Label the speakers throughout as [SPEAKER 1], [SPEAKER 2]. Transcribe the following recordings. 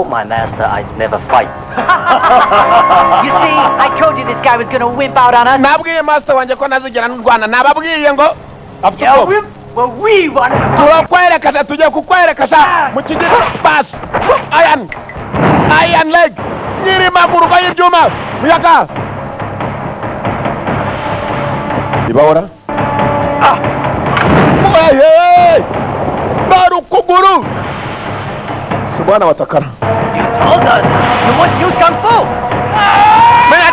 [SPEAKER 1] Told my master I'd never fight.
[SPEAKER 2] You see, I told you this guy was gonna wimp out on us.
[SPEAKER 3] Nabwiye master wanjye ko ntazigera ndwana. Nababwiye ngo afite
[SPEAKER 2] Yeah,
[SPEAKER 3] ubwoba.
[SPEAKER 2] wimp. Well, we want to.
[SPEAKER 3] Turakwereka sha, tugiye kukwereka sha mu kigero basi. Iron, iron leg, nyiri maguru y'ibyuma muyaga ibahora. Ah! Hey, hey! Bari ukuguru si bwana watakara.
[SPEAKER 2] You told us you want use kung fu.
[SPEAKER 3] Menya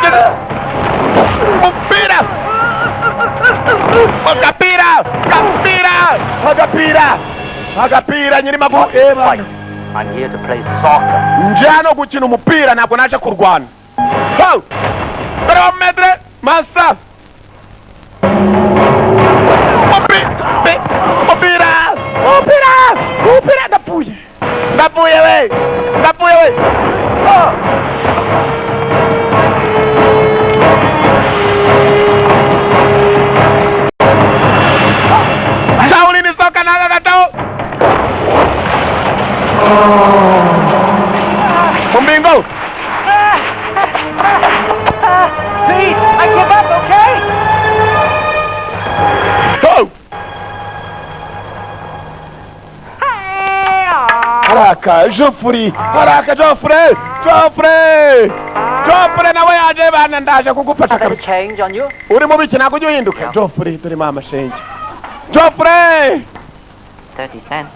[SPEAKER 3] umupira, agapira, agapira, agapira, agapira, nyiri maguru eba.
[SPEAKER 1] Fight. I'm here to play soccer.
[SPEAKER 3] Nje hano gukina umupira, ntabwo naje kurwana. Ho! Dore wa maître masa. Umupira, umupira, umupira! Ndapfuye, ndapfuye we, ndapfuye we! Oh! Shaolin soccer naga gatao mu mbingo.
[SPEAKER 2] Please, I give up, okay?
[SPEAKER 3] Ho! Haraka Geoffrey, haraka Geoffrey, Geoffrey, Geoffrey nawe yaje bana, ndaje kugufasha.
[SPEAKER 1] Better
[SPEAKER 3] Kabisa.
[SPEAKER 1] change on you.
[SPEAKER 3] Uri mu biki? Ntabwo ujya uhinduka Geoffrey. Dore mama shenge Geoffrey.
[SPEAKER 1] 30 cents.